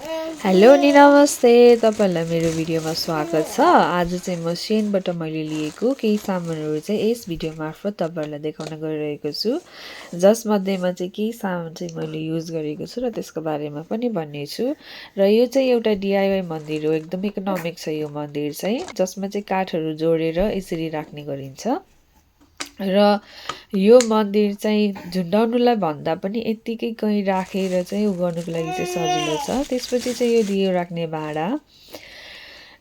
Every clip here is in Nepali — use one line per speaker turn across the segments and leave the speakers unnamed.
हेलो नि नमस्ते तपाईहरुलाई मेरो भिडियोमा स्वागत छ। आज चाहिँ म सेनबाट मैले लिएको केही सामानहरु चाहिँ यस भिडियो मार्फत तपाईहरुलाई देखाउन गइरहेको छु। जसमध्येमा चाहिँ केही सामान चाहिँ मैले युज गरेको छु र त्यसको बारेमा पनि भन्ने छु। र यो चाहिँ एउटा DIY मन्दिर हो, एकदम इकोनोमिक छ यो मन्दिर चाहिँ, जसमा चाहिँ काठहरु जोडेर यसरी राख्ने गरिन्छ। र यो मन्दिर चाहिँ झुन्डाउनुलाई भन्दा पनि यत्तिकै कहीँ राखेर चाहिँ उ गर्नुको लागि चाहिँ सजिलो छ। त्यसपछि चाहिँ यो दियो राख्ने भाँडा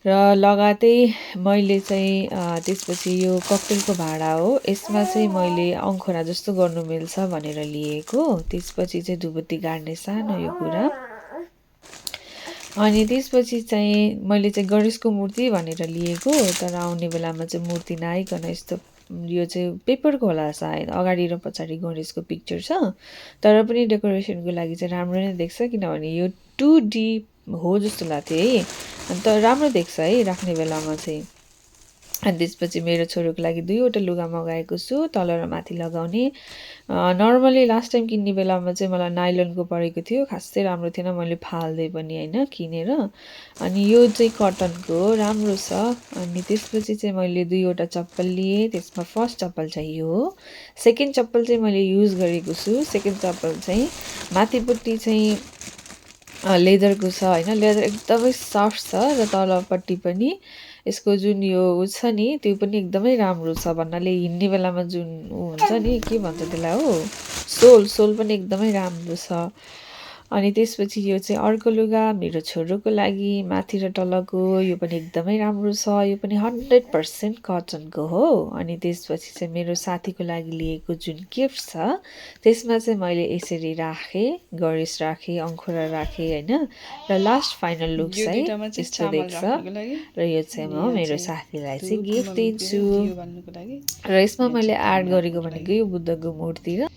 र लगातै मैले चाहिँ त्यसपछि यो ककटेलको भाँडा हो। यसमा चाहिँ मैले अङ्खरा जस्तो गर्नु मिल्छ भनेर लिएको। त्यसपछि चाहिँ धुपबत्ती गाड्ने सानो यो कुरा। अनि त्यसपछि चाहिँ मैले चाहिँ गणेशको मूर्ति भनेर लिएको, तर आउने बेलामा चाहिँ मूर्ति नआइकन यस्तो यो चाहिँ पेपरको होला सायद, अगाडि र पछाडि गणेशको पिक्चर छ। तर पनि डेकोरेसनको लागि चाहिँ राम्रो नै देख्छ, किनभने यो 2D हो जस्तो लाग्थ्यो है। अन्त राम्रो देख्छ है राख्ने बेलामा चाहिँ। अनि त्यसपछि मेरो छोरोको लागि दुईवटा लुगा मगाएको छु, तल र माथि लगाउने। नर्मली लास्ट टाइम किन्ने बेलामा चाहिँ मलाई नाइलनको परेको थियो, खासै राम्रो थिएन, मैले फाल्दै पनि हैन किनेर। अनि यो चाहिँ कटनको हो, राम्रो छ। अनि त्यसपछि चाहिँ मैले दुईवटा चप्पल लिए। त्यसमा फर्स्ट चप्पल चाहिँ यो हो। सेकेन्ड चप्पल चाहिँ मैले युज गरेको छु। सेकेन्ड चप्पल चाहिँ माथिपट्टि चाहिँ लेदरको छ हैन, लेदर एकदमै सफ्ट छ र तलपट्टि पनि यसको जुन यो छ नि त्यो पनि एकदमै राम्रो छ भन्नाले हिँड्ने बेलामा जुन हुन्छ नि के भन्छ त्यसलाई हो, सोल पनि एकदमै राम्रो छ। अनि त्यसपछि यो चाहिँ अर्को लुगा मेरो छोरोको लागि, माथि र तलको, यो पनि एकदमै राम्रो छ। यो पनि 100% कटनको हो। अनि त्यसपछि चाहिँ मेरो साथीको लागि लिएको जुन गिफ्ट छ त्यसमा चाहिँ मैले यसरी राखेँ, गणेश राखेँ, अङ्खरा राखेँ हैन। र लास्ट फाइनल लुक चाहिँ यस्तो देख्छ। र यो चाहिँ म मेरो साथीलाई चाहिँ गिफ्ट दिन्छु। र यसमा मैले एड गरेको भनेको यो बुद्धको मूर्ति र